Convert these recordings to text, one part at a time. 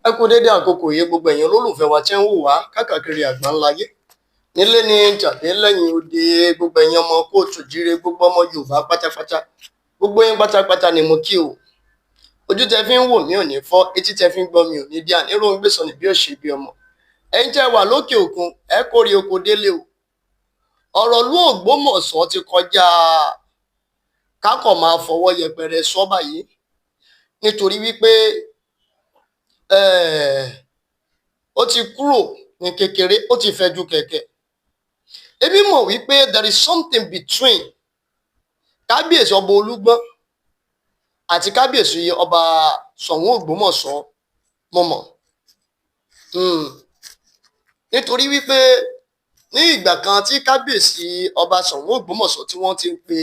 Ẹ kú dédé àkókò yìí, gbogbo ẹ̀yin olólùfẹ́ wa tí ń wò wá káàkiri àgbáńláyé, nílé ní tàbí lẹ́yìn odi, gbogbo ẹ̀yin ọmọ káàárọ̀ oòjíire, gbogbo ọmọ Yorùbá pátápátá, gbogbo yín pátápátá ni mo kí o. Ojú tẹ fi ń wò mí ò ní fọ́, etí tẹ fi ń gbọ́ mi ò ní di àníró ń gbèsò ní bí ó ṣe bí ọmọ. Ẹ̀yin tẹ́ wà lókè òkun, ẹ kórè oko délé o. Ọ̀rọ̀ ìlú Ògbómọ̀ṣọ́ ti kọjá kákọ̀ máa fọwọ́ yẹpẹrẹ sọ báyìí, nítorí wípé ó ti kúrò ní kékeré, ó ti fẹ̀jú kẹ̀kẹ̀. Èmi mọ̀ wípé there is something between Kábíyèsí Ọba Olúgbọ́n àti Kábíyèsí Ọba Ṣọ̀ún Ògbómọ̀ṣọ́. Mo mọ̀, nítorí wípé ní ìgbà kan tí Kábíyèsí Ọba Ṣọ̀ún Ògbómọ̀ṣọ́ tí wọ́n ti ń pe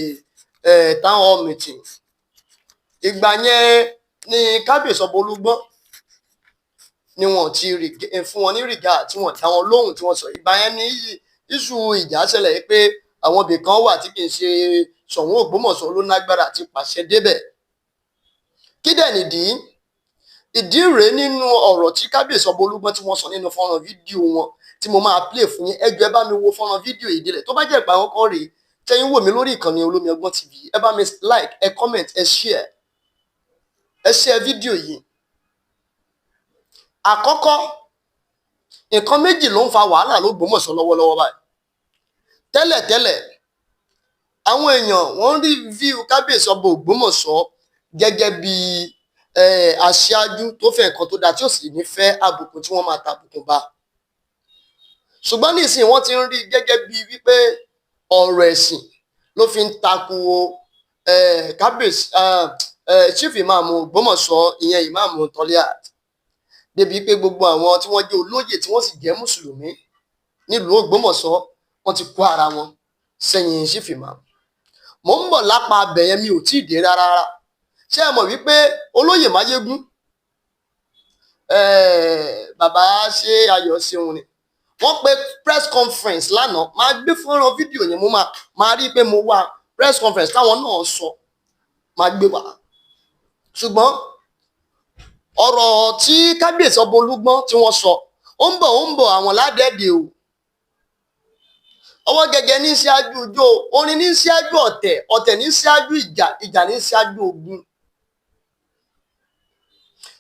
town hall meeting, ìgbà yẹn ni Kábíyèsí Ọba Olúgbọ́n ni wọn ti fún wọn ní regard, tí wọn dá wọn lóhùn tí wọ́n sọ. Ìgbà yẹn ní issue ìjà ṣẹlẹ̀ pé àwọn ibì kan wà tí kì í ṣe Ṣọ̀ún Ògbómọ̀ṣọ́ ló lágbára àti pàṣẹ débẹ̀. Kí dẹ̀ nìdí? Ìdí rèé: nínú ọ̀rọ̀ tí Kábíyèsí Ọba Olúgbọ́n tí wọ́n sọ nínú fọ́nrán fídíò wọn tí mo máa play fún yín, ẹ jọ̀ọ́, ẹ bá mi wo fọ́nrán fídíò yìí délẹ̀. Tó bá jẹ́ ìgbà àkọ́kọ́ rèé tẹ́yìn wò mí lórí ìkànnì Olómi Ọgbọ́n TV, ẹ bá mi like, ẹ comment, ẹ share, ẹ share fídíò yìí. Àkọ́kọ́, nǹkan méjì ló ń fa wàhálà l'Ógbómọ̀ṣọ́ lọ́wọ́lọ́wọ́ báyìí. Tẹ́lẹ̀tẹ́lẹ̀, àwọn èèyàn wọ́n rí view Kábíyèsí Ọba Ògbómọ̀ṣọ́ gẹ́gẹ́ bí aṣáájú tó fẹ́ nǹkan tó dáa, tí ó sì ní fẹ́ àbùkù tí wọ́n máa tàbùkù bá. Ṣùgbọ́n nísìnyí, wọ́n ti ń rí gẹ́gẹ́ bí wípé ọ̀rọ̀ ẹ̀sìn ló fi ń takò kábíyèsí, Chief Imam Ògbómọ̀ṣọ́, ìyẹn Imam Toliat, débi pé gbogbo àwọn tí wọ́n jẹ́ olóyè tí wọ́n sì jẹ́ mùsùlùmí nílùú Ògbómọ̀ṣọ́, wọ́n ti kó ara wọn sẹ́yìn Chief Imam. Mò ń bọ̀ lápá abẹ̀yẹn, mi ò tí ì dé rárá. Ṣé ẹ mọ̀ wípé olóyè Máyégún, bàbá ṣé ayọ̀ ṣeun ni, wọ́n pe press conference lánàá. Máa gbé fọ́nrán fídíò yẹn, mo máa rí i pé mo wá press conference táwọn náà sọ, máa gbé wá. Ṣùgbọ́n ọ̀rọ̀ tí Kábíyèsí Ọba Olúgbọ́n tí wọ́n sọ, ó ń bọ̀, ó ń bọ̀. Àwọn ládẹ́ẹ̀dẹ̀ o, ọwọ́ gẹ́gẹ́ ní síájú ijó, orin ní síájú ọ̀tẹ̀, ọ̀tẹ̀ ní síájú ìjà, ìjà ní síájú ogun.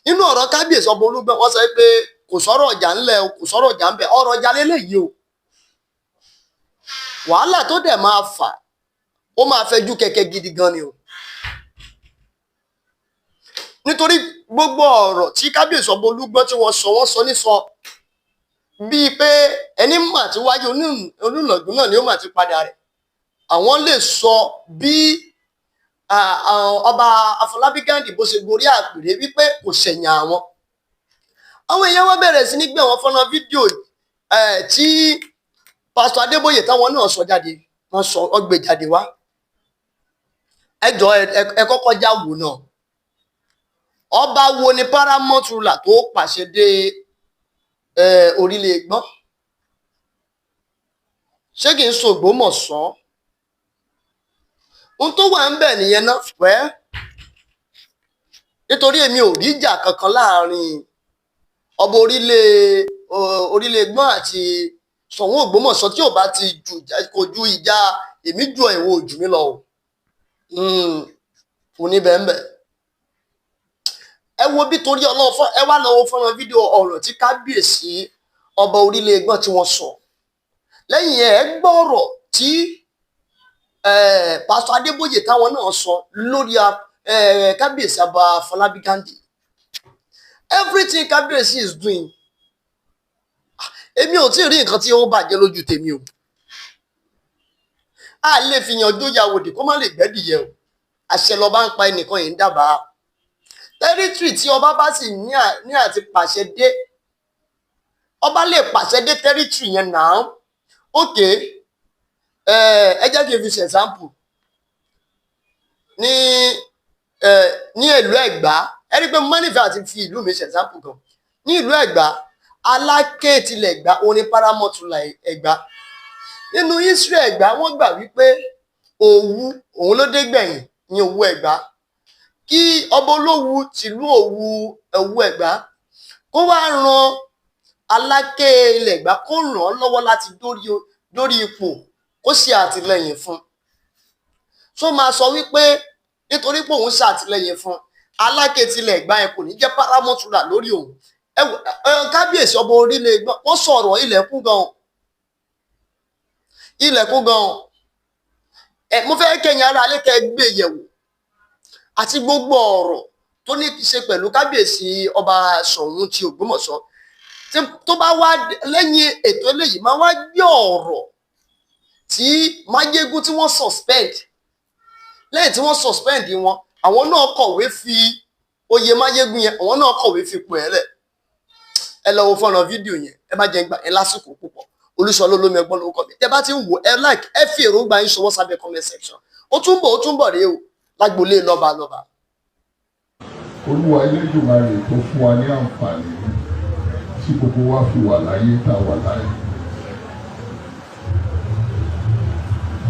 Nínú ọ̀rọ̀ Kábíyèsí Ọba Olúgbọ́n, wọ́n sọ pé kò sọ̀rọ̀ ọjà ńlẹ̀ o, kò sọ̀rọ̀ ọjà ńbẹ̀. Ọ̀rọ̀ ọjà lélẹ́yìí o. Wàhálà tó dẹ̀ máa fà, ó máa fẹjú kẹ̀kẹ́ gidi gan ni o, nítorí gbogbo ọ̀rọ̀ tí Kábíyèsí Ọba Olúgbọ́n tí wọ́n sọ, wọ́n sọ ní sọ bíi pé ẹni mà ti wáyé onínàgún náà ni ó mà ti padà rẹ̀. Àwọn lè sọ bí Ọba Afọlábí Ghandi bó ṣe gorí àpèrè wípé kò ṣẹ̀yìn àwọn. Àwọn èèyàn wọn bẹ̀rẹ̀ sí ní gbé àwọn fọ́nrán fídíò tí Pásítọ̀ Adébóyè táwọn náà sọ jáde, wọ́n sọ, wọ́n gbé jáde wá. Ẹ jọ, ẹ kọ́kọ́ já wò náà. Ọba wo ni paramount ruler tó pàṣẹ dé orílẹ̀ Ìgbọ́n? Ṣé kì í ṣògbómọ̀ṣọ́? Ohun tó wà ń bẹ̀ nìyẹn náà pẹ́, nítorí èmi ò rí ìjà kankan láàrin ọba orílẹ̀ Ìgbọ́n àti Ṣọ̀ún Ògbómọ̀ṣọ́ tí ò bá ti ju, kò ju ìjà èmi ju ìwọ ojú mi lọ o. Kò ní bẹ́ẹ̀ bẹ́ẹ̀. Ẹ wo bí torí Ọlọ́run fún ẹ wá lọ́wọ́ fọ́nrán fídíò ọ̀rọ̀ tí Kábíyèsí Ọba orílẹ̀ Ìgbọ́n tí wọ́n sọ. Lẹ́yìn ẹ̀, ẹ gbọ́ ọ̀rọ̀ tí Pásítọ̀ Adébóyè táwọn náà sọ lórí Kábíyèsí Ọba Afọlábí Ghandi. Everything Kábíyèsí is doing, èmi ò tí ì rí nǹkan tí ó bàjẹ́ lójú tèmi o. A lè fi yan jóyàwó dì kó má lè gbẹ́dìyẹ o. Àṣẹ lọba ń pa, ẹnìkan yìí ń dábàá. Territory tí ọba bá sì ní àti pàṣẹ dé, ọba lè pàṣẹ dé territory yẹn náà. Ok, ẹ jẹ́ kí n fi ṣe example. Ní ìlú Ẹ̀gbá, ẹ rí i pé mo máa nífẹ̀ẹ́ àti fi ìlú mi ṣe example gan. Ní ìlú Ẹ̀gbá, Aláké tilẹ̀ Ẹ̀gbá, òun ni paramount ruler Ẹ̀gbá. Nínú history Ẹ̀gbá, wọ́n gbà wípé Òwu òun ló dé gbẹ̀yìn ní Òwu Ẹ̀gbá. Kí ọba Olówu tìlú Òwu, Òwu Ẹ̀gbá, Kó wá ran Aláké ilẹ̀ Ẹ̀gbá, kó ràn án lọ́wọ́ láti dórí ipò, kó ṣe àtìlẹ́yìn fún. Tó máa sọ wípé nítorí pé òun ṣàtìlẹ́yìn fún Aláké tilẹ̀ Ẹ̀gbá yẹn, kò ní jẹ́ paramount ruler lórí òun? Ẹ wò, ẹ kábíyèsí ọba orílẹ̀ Ẹ̀gbá, wọ́n sọ̀rọ̀ ilẹ̀kùn gan, ilẹ̀kùn gan. Ẹ mo fẹ́ kẹ́yìn ará alẹ́ kẹ́ gbé yẹ̀wò àti gbogbo ọ̀rọ̀ tó ní í ṣe pẹ̀lú kábíyèsí ọba Ṣọ̀ún ti Ògbómọ̀ṣọ́. Tó bá wá lẹ́yìn ètò eléyìí, máa wá gbé ọ̀rọ̀ tí Máyégún tí wọ́n suspend. Lẹ́yìn tí wọ́n suspend wọn, àwọn náà kọ̀wé fi oyè Máyégún yẹn, àwọn náà kọ̀wé fi ipò ẹ̀ lẹ̀. Ẹ lọ wo fọ́nrán fídíò yẹn. Ẹ má jẹ́ gbà ẹ lásìkò púpọ̀. Olúṣọlá Olómi Ẹgbọ́n lórúkọ mi. Tẹ bá ti ń wò, ẹ like, ẹ fi èròǹgbà yín ṣọwọ́ sábẹ́ comment section. Ó tún bọ̀, ó tún bọ̀ rèé o, lágbolé lọ́ba lọ́ba. Olúwa Elédùmarè tó fún wa ní àǹfààní tí gbogbo wa fi wà láyé tá a wà láyé.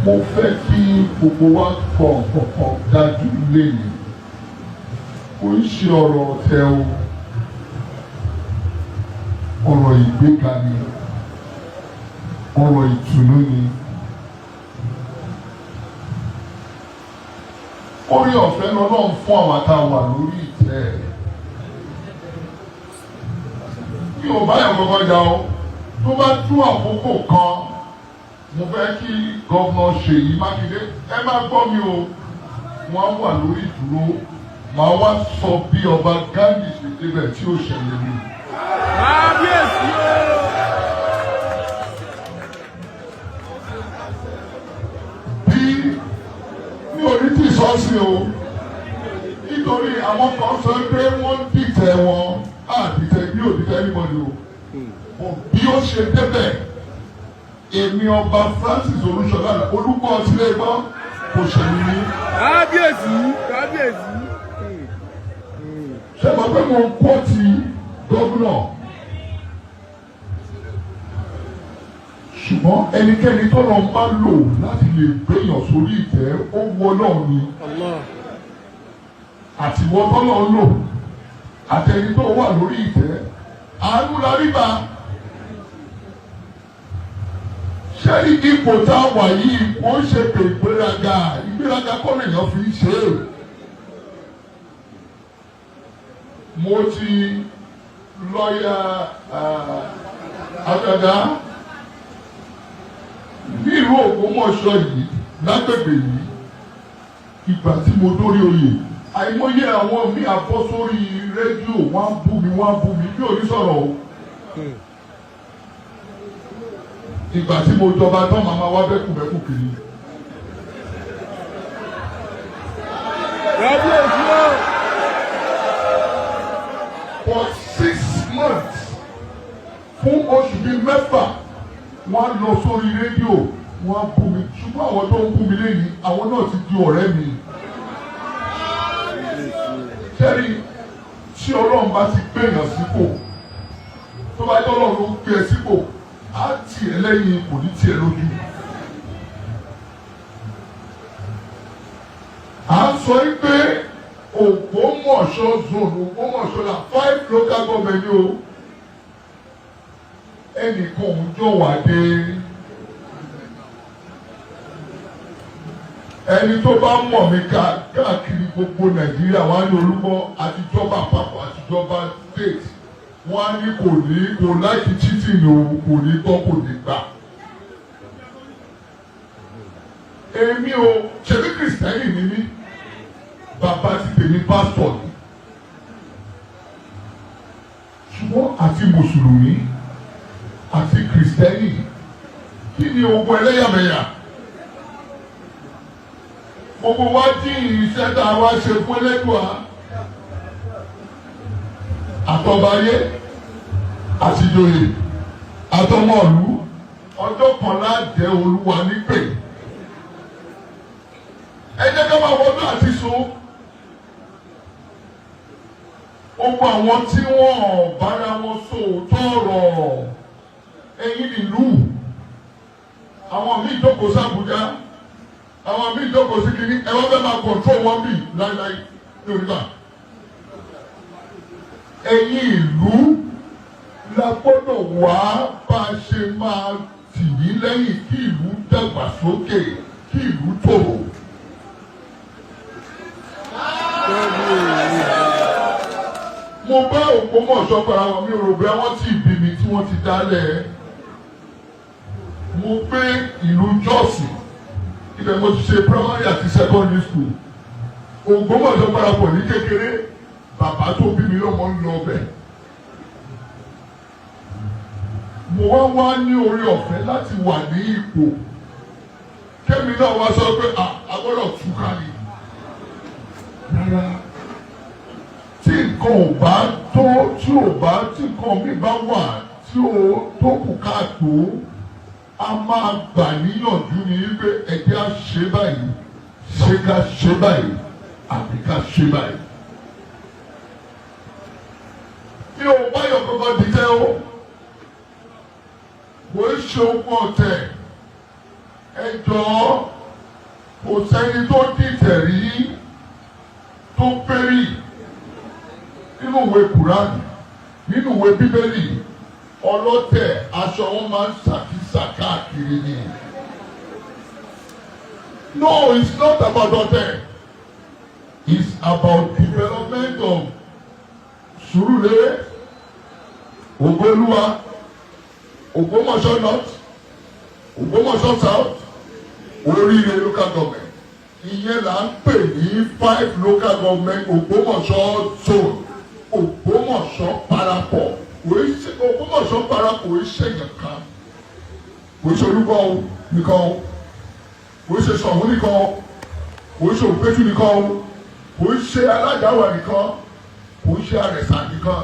Mo fẹ́ kí gbogbo wa kọ nǹkan kan dájú léyìí. Kò ń ṣe ọ̀rọ̀ ọ̀tẹ̀ o, ọ̀rọ̀ ìgbéga ni, ọ̀rọ̀ ìtùnú ni. Orí ọ̀fẹ́ lọ́lọ́run fún àwọn tá a wà lórí ìtẹ́ ẹ̀. Mi ò bá yàn kankan jà o. Tó bá tú àkókò kan, mo fẹ́ kí Governor Ṣèyí Mákindé, ẹ má gbọ́ mi o, wọ́n wà lórí ìdúró, màá wá sọ bí ọba Ghandi ṣe débẹ̀ tí ó ṣẹlẹ̀ mi. Kábíyèsí o. Bí mi ò ní tí sọ sí o, nítorí àwọn kan sọ pé wọ́n ń dìtẹ̀ wọn, á dìtẹ̀ bí ò dìtẹ̀ anybody o. Bí ó ṣe débẹ̀, èmi ọba Francis Olúṣọlá Olúgbọ́n sílé gbọ́ kò ṣẹ̀yìn mi. Kábíyèsí, kábíyèsí. Ṣé mo pé mo ń kó ti gómìnà, ṣùgbọ́n ẹnikẹ́ni tó lọ bá lò láti lè gbéyàn sórí ìtẹ́, ó wọ Ọlọ́run ni. Àtiwọ́ tọ́lọ́ ń lò àtẹni tó wà lórí ìtẹ́, àánú la rí gbà. Ṣé ipò tá a wà yìí kò ń ṣe pé ìgbéraga, ìgbéraga kọ́ lèèyàn fi ń ṣe é. Mo ti lọ́ọ̀yà Àgàgà nílùú Ògbómọ̀ṣọ́ yìí, lágbègbè yìí, ìgbà tí mo dórí oyè, àìmọye àwọn míì àbọ̀ sórí rédíò, wọ́n á bú mi, wọ́n á bú mi, mi ò ní sọ̀rọ̀ o. Ìgbà tí mo jọba tán, màmá wa bẹ́kùbẹ́kù kiri. Kábíyèsí o. For 6 months, fún oṣù bíi 6, wọ́n á lọ sórí rédíò, wọ́n á bú mi, ṣùgbọ́n àwọn tó ń bú mi lẹ́yìn, àwọn náà ti di ọ̀rẹ́ mi. Sẹ́rí tí Ọlọ́run bá ti gbèyàn sípò, tó bá jẹ́ Ọlọ́run ló gbé ẹ sípò, á tì ẹ́ lẹ́yìn, kò ní tì ẹ́ lójú. À ń sọ pé Ògbómọ̀ṣọ́ zone, Ògbómọ̀ṣọ́ la 5 local government ni o, ẹnìkan òun jọ wà dé. Ẹni tó bá mọ̀ mí káàkiri gbogbo Nàìjíríà, wọ́n á ní Olúgbọ́n àtijọba àpapọ̀ àtijọba state, wọ́n á ní kò ní kò láìkí títì ní o, kò ní gbọ́, kò ní gbà. Èmi ò ṣebí Kìrìsìtẹ́nì ni mí, bàbá ti tèmi pásítọ̀ ni, ṣùgbọ́n àti mùsùlùmí àti Kìrìsìtẹ́nì, kí ni ogun ẹlẹ́yàmẹ̀yà? Gbogbo wa dín iṣẹ́ tá a wá ṣe fún Ẹlẹ́dùà, àtọ̀báyé àtìjòyè àtọmọ̀lú, ọjọ́ kan lájẹ́ Olúwa nípè. Ẹ jẹ́ ká máa wọnú àti so. Gbogbo àwọn tí wọ́n bára wọn sòótọ́ ọ̀rọ̀, ẹ̀yin nílùú, àwọn míì jókòó sí Àbújá, àwọn míì jókòó sí kínní, ẹ wọ́n fẹ́ máa kọ̀ntró wọn bì láíláí ní onígbà. Ẹ̀yin ìlú La gbọ́dọ̀ wá bá a ṣe máa tì yín lẹ́yìn kí ìlú dàgbàsókè, kí ìlú tòrò. Kábíyèsí. Mo bá Ògbómọ̀ṣọ́ para wọn, mi ò rò bí wọ́n ti bí mi tí wọ́n ti dálẹ̀. Mo gbé ìlú Jọ́sì, ibẹ̀ mo ti ṣe primary àti secondary school. Ògbómọ̀ṣọ́ parapọ̀ ní kékeré, bàbá tó bí mi lọ́mọ ń lọ bẹ̀. Mo wá wá ní orí ọ̀fẹ́ láti wà ní ipò kémi náà wá sọ pé a gbọ́dọ̀ túká ni. Rárá, tí nǹkan ò bá tó, tí ò bá, tí nǹkan mi bá wà tí ó tó kù káàtó, a máa gbà níyànjú ni wípé ẹjẹ́ á ṣe báyìí, ṣé ká ṣe báyìí àbí ká ṣe báyìí. Mi ò báyọ̀ kankan dìtẹ́ o, kò ń ṣe ogun ọ̀tẹ̀. Ẹ jọ̀ọ́, kò sẹ́ni tó dìtẹ̀ rí tó pérì. Nínú ìwé Kùránì, nínú ìwé Bíbélì, ọlọ́tẹ̀, aṣọ wọn máa ń ṣàkísà káàkiri ni. No, it's not about ọ̀tẹ̀. It's about development of Surulere, Ògbólúwa, Ògbómọ̀ṣọ́ North, Ògbómọ̀ṣọ́ South, Oríire local government. Ìyẹn là ń pè ní five local government Ògbómọ̀ṣọ́ zone. Ògbómọ̀ṣọ́ parapọ̀ kò í ṣe, Ògbómọ̀ṣọ́ parapọ̀ kò í ṣèyàn kan, kò í ṣe Olúbọ̀ nìkan o, kò í ṣe Ṣọ̀ún nìkan o, kò í ṣe Òpéjú nìkan o, kò í ṣe Alájàwà nìkan, kò í ṣe Àrẹ̀sà nìkan.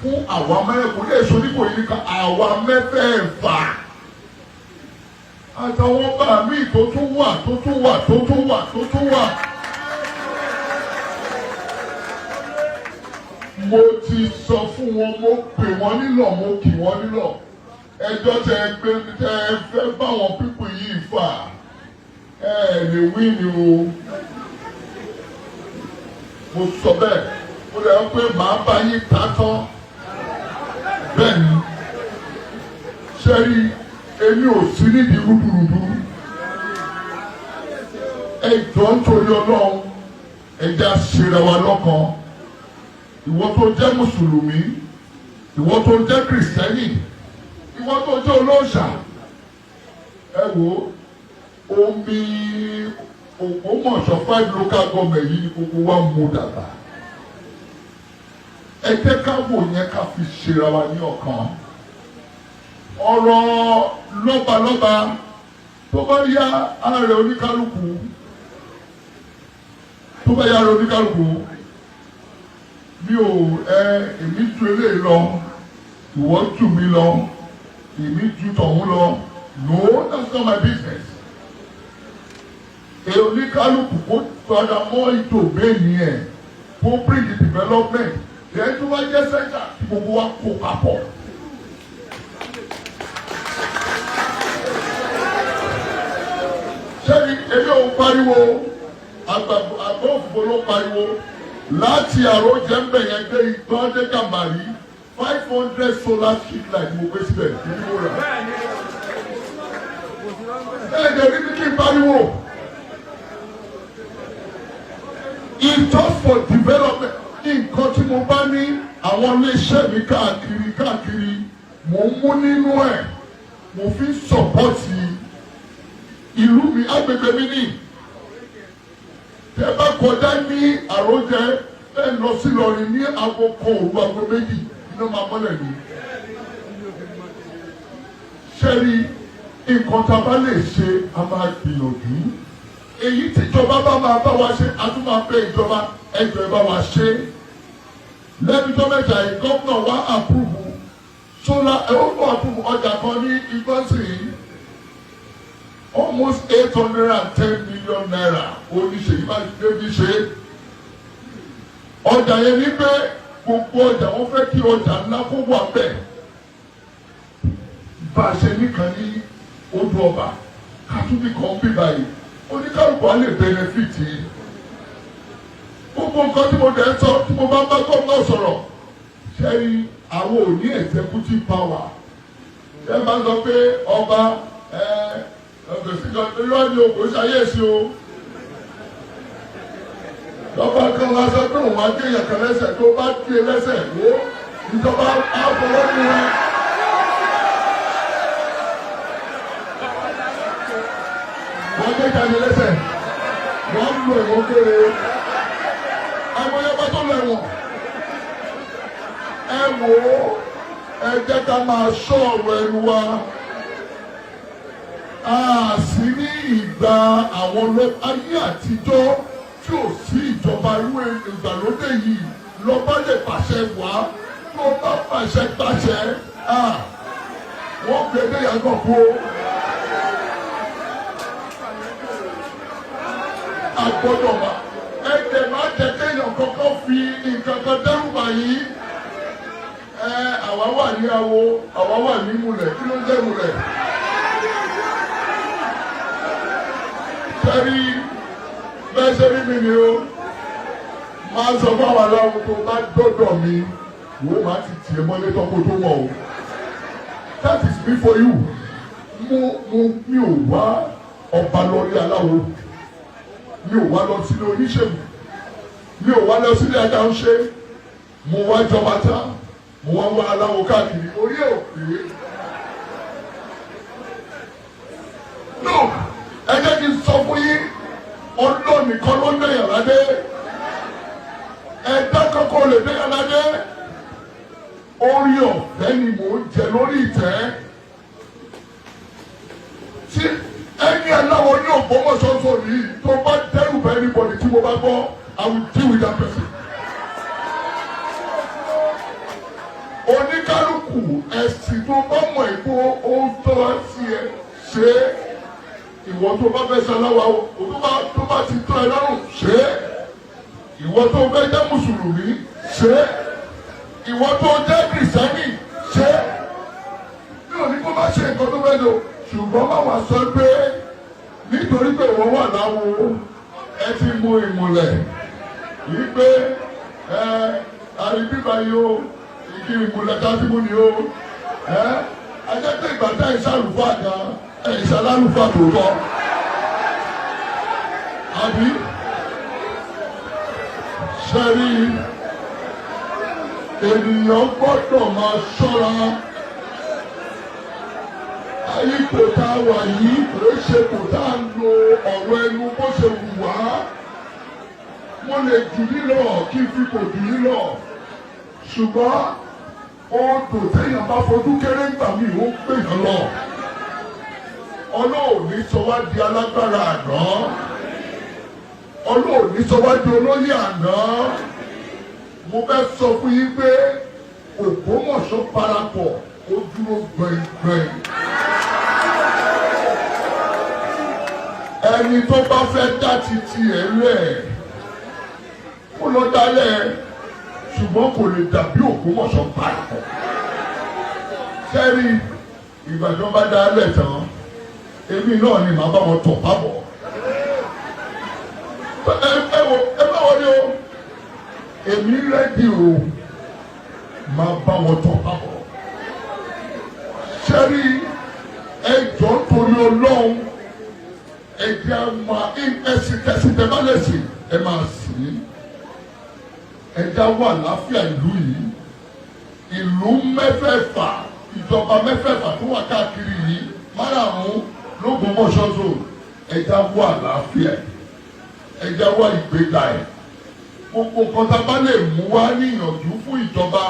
Fún àwa mẹ́rin, kò lè ṣe Oníkòyí nìkan, àwa mẹ́fẹ̀ẹ̀fà àtàwọn bá mi tó tún wà, tó tún wà, tó tún wà, tó tún wà. Mo ti sọ fún wọn, mo pè wọ́n nílọ̀, mo kì wọ́n nílọ̀. Ẹjọ́ tẹ ẹ gbé, tẹ ẹ fẹ́ báwọn pípọ̀ yìí fà, ẹ lè wí ni o. Mo sọ bẹ́ẹ̀, mo lè wọ́n pé màá bá yín ta tán. Bẹ́ẹ̀ ni, ṣé rí, èmi ò sí nídìí rúdurùdu. Ẹ jọ̀ọ́, nítorí Ọlọ́run, ẹ jẹ́ á ṣera wa lọ́kan. Ìwọ tó jẹ́ mùsùlùmí, ìwọ tó jẹ́ kìrìsìtẹ́nì, ìwọ tó jẹ́ olóòṣà, ẹ wo omi Ògbómọ̀ṣọ́ five local government yìí ni gbogbo wa mú dàgbà. Ẹ jẹ́ ká wò yẹn, ká fi ṣera wa ní ọ̀kan. Ọ̀rọ̀ lọ́balọ́ba, tó bá yá ààrẹ oníkálukú, tó bá yá ààrẹ oníkálukú, mi ò ẹ, èmi ju eléyìí lọ, ìwọ jù mí lọ, èmi ju tọ̀hún lọ. No, that's not my business. Èyí oníkálukú kó padà mọ́ ìtò bẹ́ẹ̀ ni ẹ̀ kó bring the development. Then tó bá jẹ́ center, kí gbogbo wa kó papọ̀. Sẹ́ni èmi ò pariwo, àgbà òfìfo ló pariwo láti àròjẹ ń bẹ̀ yẹn gbé ìgbọ́n dé Gàmbàrí, 500 solar street light mo gbé síbẹ̀ ní mo rà. Ẹ jẹ́ ní kí n pariwo. It's just for development. Nǹkan tí mo bá ní, àwọn iléeṣẹ́ mi káàkiri káàkiri, mo ń mú nínú ẹ̀, mo fi ń support ìlú mi, agbègbè mi ní. Tẹ bá kọjá ní àròjẹ, ẹ lọ sí Ìlọrin ní aago 1 òru, aago 2, iná máa mọ́lẹ̀ ní. Ṣẹ́rí, nǹkan tá a bá lè ṣe, a máa gbìyànjú. Èyí tíjọba bá máa bá wa ṣe, a tún máa bẹ ìjọba, ẹjọ́ ẹ bá wa ṣe. Lẹ́bíjọ́ mẹ́ta yìí, gómìnà wa approve solar, ẹ ó bọ̀ approve ọjà kan ní Ìgbọ́nsìn yìí, almost ₦810 million. Oníṣèyí bá débi ṣe ọjà yẹn ní pé gbogbo ọjà, wọn fẹ́ kí ọjà ńlá kó wà bẹ́ẹ̀. Bá a ṣe nìkan ní odò ọba kátúbì kan bí báyìí, oníkálukú á lè benefit. Gbogbo nǹkan tí mo dẹ̀ ń sọ, tí mo bá bá gómìnà sọ̀rọ̀, ṣẹ́rí Àwọn ò ní executive power. Ẹ bá sọ pé ọba ẹ ọgbẹ̀síjọ irọ́ ni o, kò ṣayé sí o. Lọ́ba kan wá sọ pé òun á gé èèyàn kan lẹ́sẹ̀, tó bá gé lẹ́sẹ̀ wó, ìjọba á fọwọ́ mú wọn. Wọ́n gé jáde lẹ́sẹ̀, wọ́n ń lo ẹ̀wọ̀n kéré. Àwọn ẹyọba tó lọ ẹ̀wọ̀n. Ẹ wò ó, ẹ jẹ́ ká máa ṣọ́ ọ̀rọ̀ ẹnu wa. A sì ní ìgbà àwọn ayé àtijọ́ tí ò sí ìjọba irú ìgbàlódé yìí, lọ́ba lè pàṣẹ wá, tó bá pàṣẹ pàṣẹ, wọ́n gbé dé yàgò kú o. A gbọ́dọ̀ wá, ẹ jẹ́ má jẹ́ kéèyàn kọ́kọ́ fi nǹkan kan dẹ́rù bà yín. Ẹ àwa wà ní awo, àwa wà ní múlẹ̀, kí ló ń jẹ́ múlẹ̀? Sẹ́rí bẹ́ẹ̀ ṣe rí mi ni o, máa ń sọ fún àwọn aláwo, tó bá dọ́dọ̀ mi, wò ó máa ti tiẹ̀ mọ́lé tọ́kọ tó mọ̀ o. That is me for you. Mo mi ò wá ọba lórí aláwo, mi ò wá lọ sílé oníṣègùn, mi ò wá lọ sílé adáhunṣe. Mo wá jọba tán, mo wá wá aláwo káàkiri, orí ẹ̀ ò pé. No, ẹ jẹ́ kí n sọ fún yín, Ọlọ́run nìkan ló ń dẹ̀yàn ládé. Ẹ̀dá kankan lè dẹ̀yàn ládé. Orí ọ̀fẹ́ ni mò ń jẹ lórí ìtẹ́. Tí ẹni aláwọ̀ ní Ògbómọ̀ṣọ́ sọ yìí, tó bá dẹ́rù bá anybody tí mo bá gbọ́, I will deal with that person. Oníkálukú ẹ̀sìn tó bá mọ̀ èkó ó ń tọ́ sí ẹ ṣe é. Ìwọ tó bá fẹ́ ṣaláwa o, tó bá ti tọ́ ẹ lọ́rùn ṣe é. Ìwọ tó fẹ́ jẹ́ mùsùlùmí ṣe é. Ìwọ tó jẹ́ kìrìsìtẹ́nì ṣe é. Mi ò ní kó má ṣe nǹkan tó fẹ́ lò, ṣùgbọ́n má wàá sọ pé nítorí pé ìwọ wà láwo, ẹ ti mú ìmùlẹ̀ yìí pé ẹ àríbíbá yìí o, ìdí ìmùlẹ̀ tá a ti mú ni o. Ẹ ajẹ́ pé ìgbà tá ìṣàlùfáà kan, ìṣàlálùfáà tó tọ́ àbí sẹ́rí, ènìyàn gbọ́dọ̀ máa ṣọ́ra. Ayé kò tá a wà yìí kò ṣe kò tá a lo ọ̀rọ̀ ẹnu bó ṣe wù wá. Mo lè jù yín lọ kí n fi kò jù yín lọ, ṣùgbọ́n odò téèyàn bá fojú kéré ńgbà mí, ó ń pè yàn lọ. Ọlọ́run ní sọ wá di alágbára àná, Ọlọ́run ní sọ wá di olóyè àná. Mo fẹ́ sọ fún yín pé Ògbómọ̀ṣọ́ parapọ̀, ó dúró gbẹ̀ngbẹ̀ng. Ẹni tó bá fẹ́ dá titi ẹ̀ lẹ̀, kó lọ dálẹ̀, ṣùgbọ́n kò lè dàbí Ògbómọ̀ṣọ́ parapọ̀. Sẹ́rí ìgbà tí wọ́n bá dálẹ̀ tán, èmi náà ni màá bá wọn tọ̀ pábọ̀. Ẹ wo, ẹ bá wọlé o, èmi rẹ́dí o, máa bá wọn tọ̀ pábọ̀. Sẹ́rí ẹ jọ̀ọ́ torí Ọlọ́run, ẹ jẹ́ máa ẹsìn kẹsìn tẹ bá lẹ̀sìn, ẹ máa sìn. Ẹ já wà láfíà ìlú yìí. Ìlú mẹ́fẹ̀ẹ̀fà, ìjọba mẹ́fẹ̀ẹ̀fà tó wà káàkiri yìí, márààrún l'Ógbómọ̀ṣọ́ zone, ẹ já wà láfíà, ẹ já wà ìgbéga ẹ̀. Gbogbo nǹkan tá a bá lè mú wá níyànjú fún ìjọba,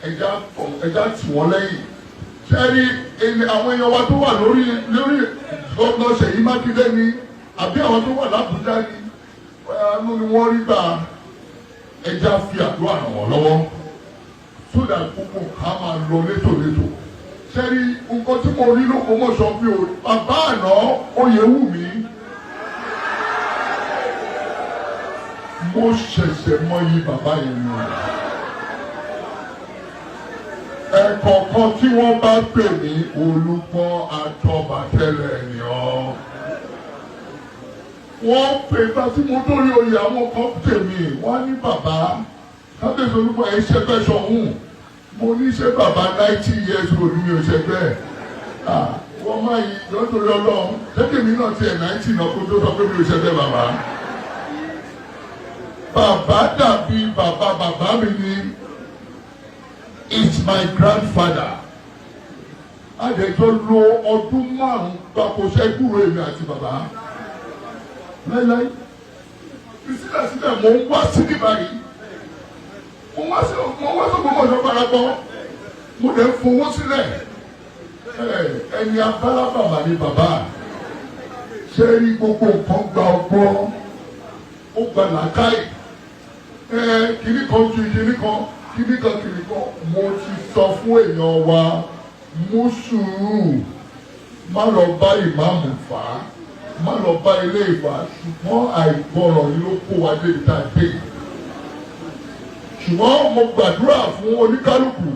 ẹ já tì wọ́n lẹ́yìn. Sẹ́rí àwọn èèyàn wa tó wà lórí lórí gómìnà Ṣèyí Mákindé ni àbí àwọn tó wà l'Ábùjá ni, àánú ni wọ́n rí gbà. Ẹ já fi àdúrà ràn wọ́n lọ́wọ́ sódà gbogbo nǹkan máa lọ létòlétò. Sẹ́rí nǹkan tí mo rí l'Ógbómọ̀ṣọ́, mi ò bàbá àná Oyèwùmí, mo ṣẹ̀ṣẹ̀ mọyì bàbá yẹn ni. Ẹ̀kọ̀ọ̀kan tí wọ́n bá pè ní Olùpọ̀n àtọ̀bàtẹ́lẹ̀ ni ọ́. Wọ́n pè bá tí mo dórí oyè, àwọn kan pè mí, wọ́n ní bàbá kábíyèsí Olùpọ̀n ẹ̀ ṣe fẹ́ sọ̀hún. Mo ní ṣé bàbá 90 years old mi ò ṣe bẹ́ẹ̀? Wọ́n máa yí lọ́tòrí Ọlọ́run jẹ́kẹ̀ mi náà tiẹ̀ 90 náà kó tó sọ pé mi ò ṣe bẹ́ẹ̀. Bàbá, bàbá dàbí bàbá bàbá mi ni. It's my grandfather. Àdẹ̀jọ́ lo ọdún 5 gbáko ṣẹ́gbúrò èmi àti bàbá láíláí. Síbẹ̀síbẹ̀, mò ń wá sí báyìí, mo wá sí Ògbómọ̀ṣọ́ parapọ̀, mo dẹ̀ ń fowó sílẹ̀. Ẹni abálábàbà ni bàbá. Ṣé rí, gbogbo nǹkan gba ọgbọ́n, ó gba làákàyè. Kìnnì kan ju kìnnì kan, kìnnì kan, kìnnì kan. Mo ti sọ fún èèyàn wa, mú sùúrù, má lọ bá ìmáàmù fà á, má lọ bá ilé ìfà. Ṣùgbọ́n àìgbọràn ni ló kó wa débi tá a dé. Ṣùgbọ́n mo gbàdúrà fún oníkálukú,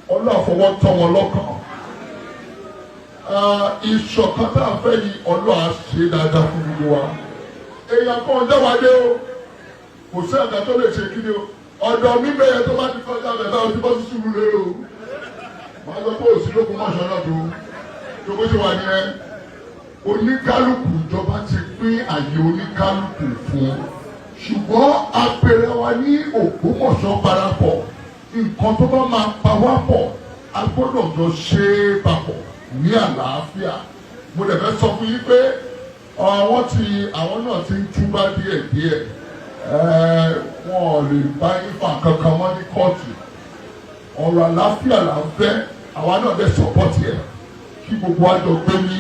Ọlọ́run àfọwọ́ tọ́ wọn lọ́kàn. Ìṣọ̀kan tá a fẹ́ yìí, Ọlọ́run á ṣe dáadáa fún gbogbo wa. Èèyàn kan jáwádé o, kò sí ẹ̀dá tó lè ṣe kíni o. Ọ̀dọ̀ mi bẹ́yẹ tó bá ti kọjá bẹ̀ báwo ti bọ́ sí sùúrù lérò o, màá sọ pé òsì lókun mọ̀ṣọ́ náà tó bó ṣe wà ní ẹ. Oníkálukú, ìjọba ti pín àyè oníkálukú fún, ṣùgbọ́n apẹ̀rẹ̀ wa ní Ògbómọ̀ṣọ́ parapọ̀. Nǹkan tó bá máa pa wá pọ̀, a gbọ́dọ̀ jọ ṣe é papọ̀ ní àlàáfíà. Mo dẹ̀ fẹ́ sọ fún yín pé àwọn tí àwọn náà ti ń túbá díẹ̀díẹ̀. Wọn ò lè bá yín fà kankan mọ́ ní kóòtù. Ọ̀rọ̀ àlàáfíà là ń fẹ́, àwa náà dẹ̀ support ẹ̀ kí gbogbo wa jọ gbé ní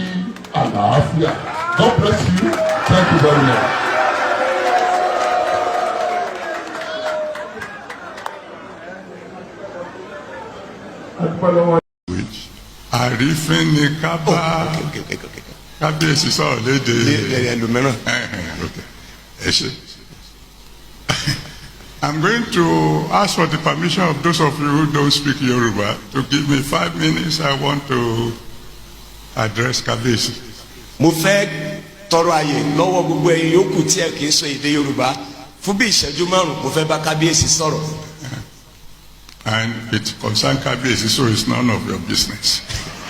àlàáfíà. God bless you. Thank you very much. Adúpẹ́ lọ́wọ́. Àrífín ni ká bá kábíyèsí sọ̀rọ̀ léde ẹlòmíràn. Okay. Ẹ ṣé. I'm going to ask for the permission of those of you who don't speak Yoruba to give me 5 minutes. I want to address Kábíyèsí. Mo fẹ́ tọrọ àyè lọ́wọ́ gbogbo ẹ̀yin yòókù tí ẹ kì í sọ èdè Yorùbá fún bí ìṣẹ́jú 5. Mo fẹ́ bá kábíyèsí sọ̀rọ̀. And it concerns Kábíyèsí, so it's none of your business.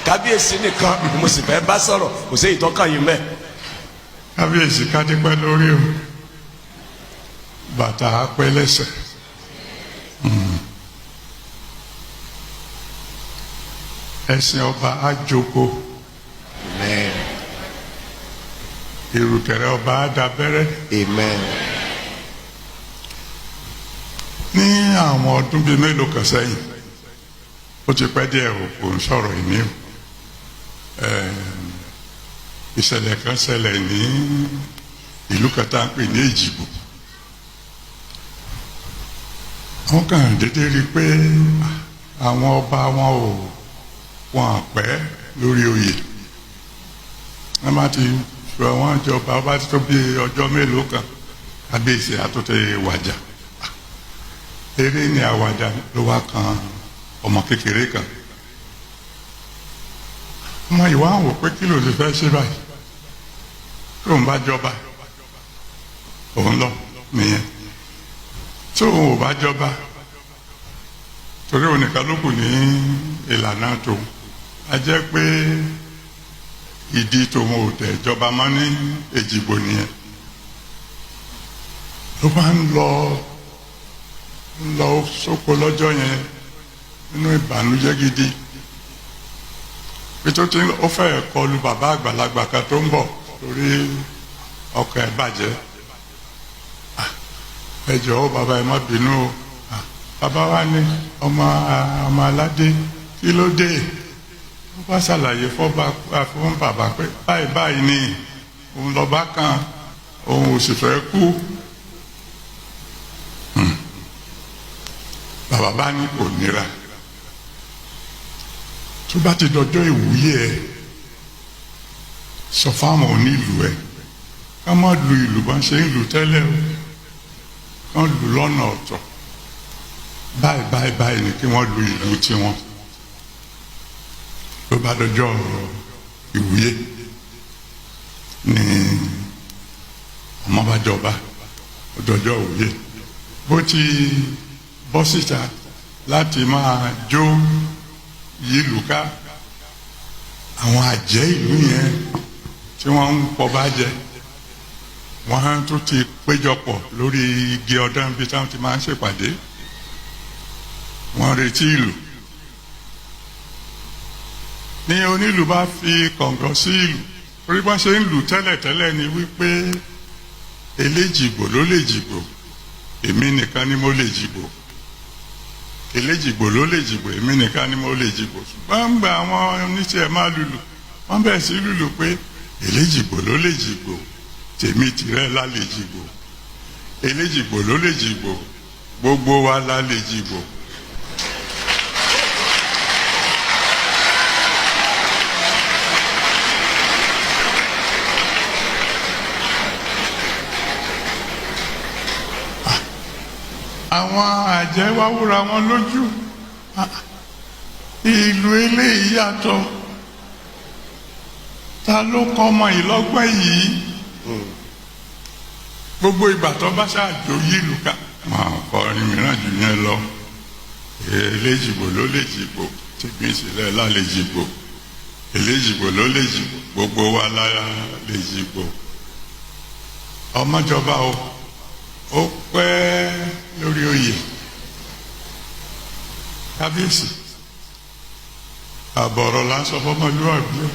Kábíyèsí nìkan ni mo sì fẹ́ bá sọ̀rọ̀, kò sí ìtọ́kàn yìí mẹ́. Kábíyèsí, kádé pẹ́ lórí o, bàtà á pẹ́ lẹ́sẹ̀. Ẹṣin ọba á jókòó. Amen. Ìrùkẹ̀rẹ̀ ọba á dabẹ́rẹ́. Amen. Ní àwọn ọdún bíi mélòó kan sẹ́yìn, ó ti pẹ́ díẹ̀ o, kò ń sọ̀rọ̀ ìní o, ìṣẹ̀lẹ̀ kan ṣẹlẹ̀ ní ìlú kan tá à ń pè ní Èjìgbò. Wọ́n kàn déédéé rí i pé àwọn ọba wọn ò wọn àpẹ́ lórí oyè. Wọ́n bá ti fi wọ́n jọba, ọba ti tó bí ọjọ́ mélòó kan, kábíyèsí àtúntò wàjà. Eré ní àwàdà ló wá kan ọmọ kékeré kan. Ọmọ ìwà ń wò pé kí ló ti fẹ́ ṣe báyìí, tóun bá jọba òun lọ nìyẹn, tí òun ò bá jọba, torí òun nìkan ló kù ní ìlànà tòun, a jẹ́ pé ìdí tòun ò tẹ̀ jọba mọ́ ní Èjìgbò nìyẹn. Ló bá ń lọ sóko lọ́jọ́ yẹn nínú ìbànújẹ́ gidi pé tó ti ń ó fẹ́ẹ̀ kọlu bàbá àgbàlagbà kan tó ń bọ̀ torí ọkọ̀ ẹ̀ bàjẹ́. "Ẹ jọ̀ọ́ bàbá, ẹ má bínú o." Bàbá wa ní, ọmọ ọmọ aládé, kí ló dé?" Ó bá ṣàlàyé fọba fún bàbá pé báyìí báyìí ni òun lọ́ba kan, òun ò sì fẹ́ kú. Bàbá bá ní kò nira, tó bá ti dọjọ́ ìwúyè ẹ, sọ fáwọn onílù ẹ ká má lu ìlù bá ń ṣe ń lù tẹ́lẹ̀ o, kán lù lọ́nà ọ̀tọ̀. Báyìí báyìí báyìí ni kí wọ́n lu ìlù tiwọn. Ló bá dọjọ́ ìwúyè ní ọmọ bá jọba. Ó dọjọ́ ìwúyè, bó ti bọ́ síta. Láti máa jó yílùú ká, àwọn àjẹ́ ìlú yẹn tí wọ́n ń pọba jẹ, wọ́n tún ti péjọpọ̀ lórí igi ọdán bíi táwọn ti máa ń ṣèpàdé. Wọ́n retí ìlú ní onílù bá fi kọ̀ǹgọ̀ sí ìlú, torí bá ṣe ń lù tẹ́lẹ̀tẹ́lẹ̀ ni wípé eléjìgbò ló lè jìgbò, èmi nìkan ni mo lè jìgbò, eléjìgbò ló lè jìgbò, èmi nìkan ni mo lè jìgbò. Ṣùgbọ́n ń gba àwọn oníṣẹ́ máa lùlù, wọ́n bẹ̀rẹ̀ sí lùlù pé eléjìgbò ló lè jìgbò, tèmi tìrẹ la lè jìgbò, eléjìgbò ló lè jìgbò, gbogbo wa la lè jìgbò. Àwọn àjẹ́ wá wúra wọn lójú. Ìlú eléyìí yàtọ̀, ta ló kọ́ ọmọ ìlọ́gbọ́n yìí? Gbogbo ìgbà tó bá ṣáàjò yìlù ká máa kọrin mìíràn jù yẹn lọ. Eléjìgbò ló lè jìgbò, tèmi sílẹ̀ lálẹ́ jìgbò, eléjìgbò ló lè jìgbò, gbogbo wa la lè jìgbò. Ọmọjọba o, ó pẹ́ lórí oyè kábíyèsí. Àbọ̀rọ̀ là ń sọ fọmọlúwàbí o.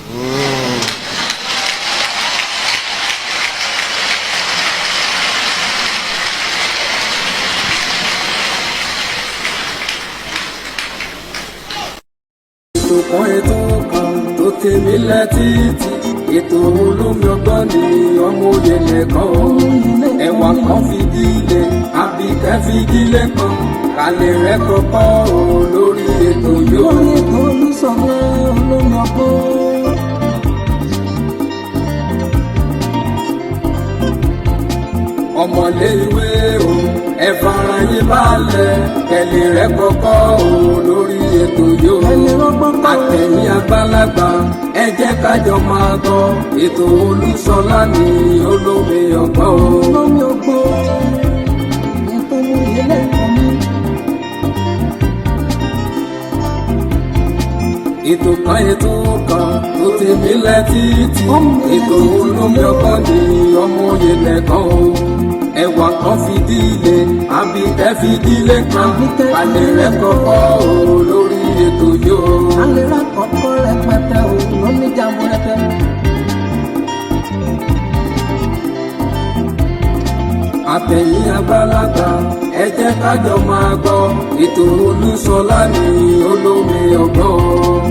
Ètò kan, ètò kan tó tèmi létí, ètò olómi ọgbọ́n ni ọmọ òye lẹ́kọ̀ọ́ ẹ̀wà kan fìdílé àbíkẹ́ fìdílé kan kálẹ̀ rẹ̀ kọ́kọ́ o lórí ètò yóò. Lórí ètò Olúṣọlá olómi ọgbọ́n. Ọmọlé ìwé o, ẹ fara yín balẹ̀ kẹ́lẹ́ rẹ̀ kọ́kọ́ o lórí ètò yóò. Kẹ́lẹ́ rọ́gbọ́n kọ́. Àtẹ̀yìn àgbàlagbà, ẹ jẹ́ kájọ máa gbọ́ ètò Olúṣọlá ní olómi ọgbọ́n o. Olómi ọgbọ́n ètò oyè lẹ́kọ̀ọ́ mi. Ètò kan, ètò kan tó ti mílẹ̀ títí, Ó milẹ̀ ètò títí. olómi ọgbọ́n ní ọmọ òye lẹ́kọ̀ọ́ o. Ẹwà kan fìdílé àbíkẹ́ fìdílé kan Àbíkẹ́ alẹ́ fìdílé rẹ̀ kọ́kọ́ o lórí ètò yóò. Alẹ́ rà kọ́kọ́ rẹpẹtẹ o lóní jàmbúrẹ́tẹ. Àtẹ̀yìn àgbàlagbà, ẹ jẹ́ kájọ máa gbọ́ ètò Olúṣọlá ní olómi ọgbọ́n.